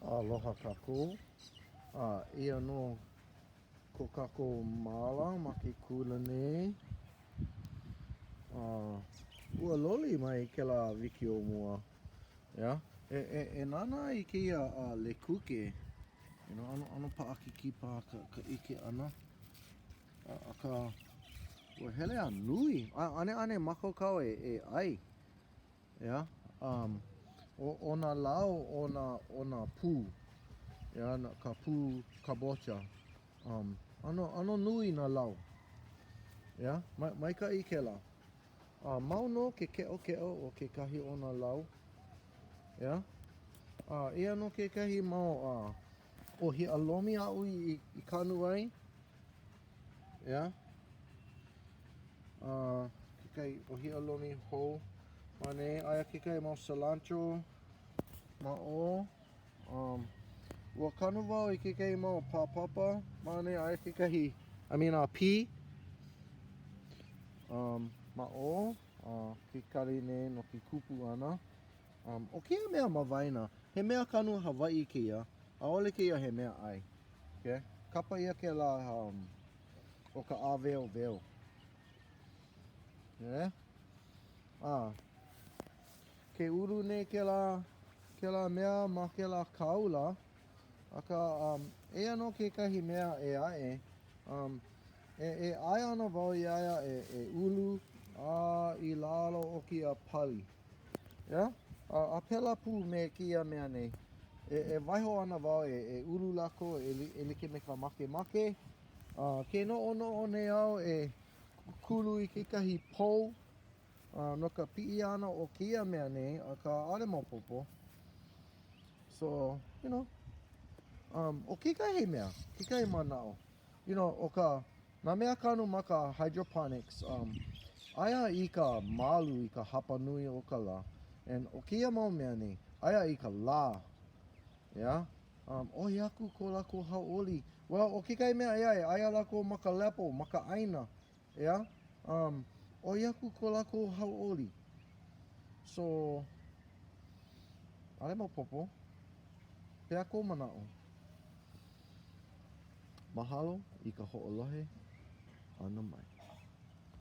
Aloha kākou. A eia nō ko kākou māla ma ke kula nei. A ua loli mai kēlā wikiō mua. Yeah. E, e, e nānā i kēia uh, lekuke. You know, ʻano, ʻano paʻakikī paha ka, ka ʻike ʻana. A, akā, ua hele a nui. A, ʻaneʻane mākaukau e, e ʻai. Yeah, um, ʻo, ʻo nā lau o nā, o nā pū, yeah, na, ka pū kabocha, um, ʻano, ʻano nui nā lau. Yeah, ma, maikaʻi kēlā. A mau nō ke keʻokeʻo o kekahi o nā lau. Yeah. A eia nō kekahi mau uh, ʻōhiʻa lomi aʻu i, i, i kanu ai. Yeah. A kekahi ʻōhiʻa lomi hou ma nei. Aia kekahi mau cilantro ma ʻō. Um, ua kanu wau i kekahi mau pāpapa ma nei. Aia kekahi, I mean, uh, pī um, ma ʻō. Uh, ke kali nei no ke kupu ʻana. Um, ʻo kēia mea ma waena, he mea kanu Hawaiʻi kēia, ʻaʻole kēia he mea ʻai. Okay? Kapa ʻia kēlā um, ʻo ka ʻāweoweo. Yeah? A, ke ulu nei kēlā, kēlā mea ma kēlā kaula, akā, um, eia nō kekahi mea ʻē aʻe, um, e, e ʻae ana wau iā ia e, e ulu a i lalo o kēia pali. Yeah? A, a pēlā pū me kēia mea nei. E, e waiho ana wau e, e ulu lākou e, e like me ka makemake. A, ke noʻonoʻo nei au e kūkulu i kekahi pou a, no ka piʻi ʻana o kēia mea nei, akā ʻaʻole maopopo. So, you know, um, ʻo kekahi mea, kekahi manaʻo, you know, ʻo ka, nā mea kanu ma ka hydroponics, um, aia i ka malu i ka hapanui o ka lā, and ʻo kēia mau mea nei, aia i ka lā, yeah? Um, ʻoi aku ko lākou hauʻoli. Well, ʻo kekahi mea ʻē aʻe, aia lākou ma ka lepo, ma ka ʻāina, yeah? Um, ʻoi aku ko lākou hauʻoli. So, ʻaʻole maopopo. Pehea kou manaʻo? Mahalo i ka hoʻolohe ʻana mai.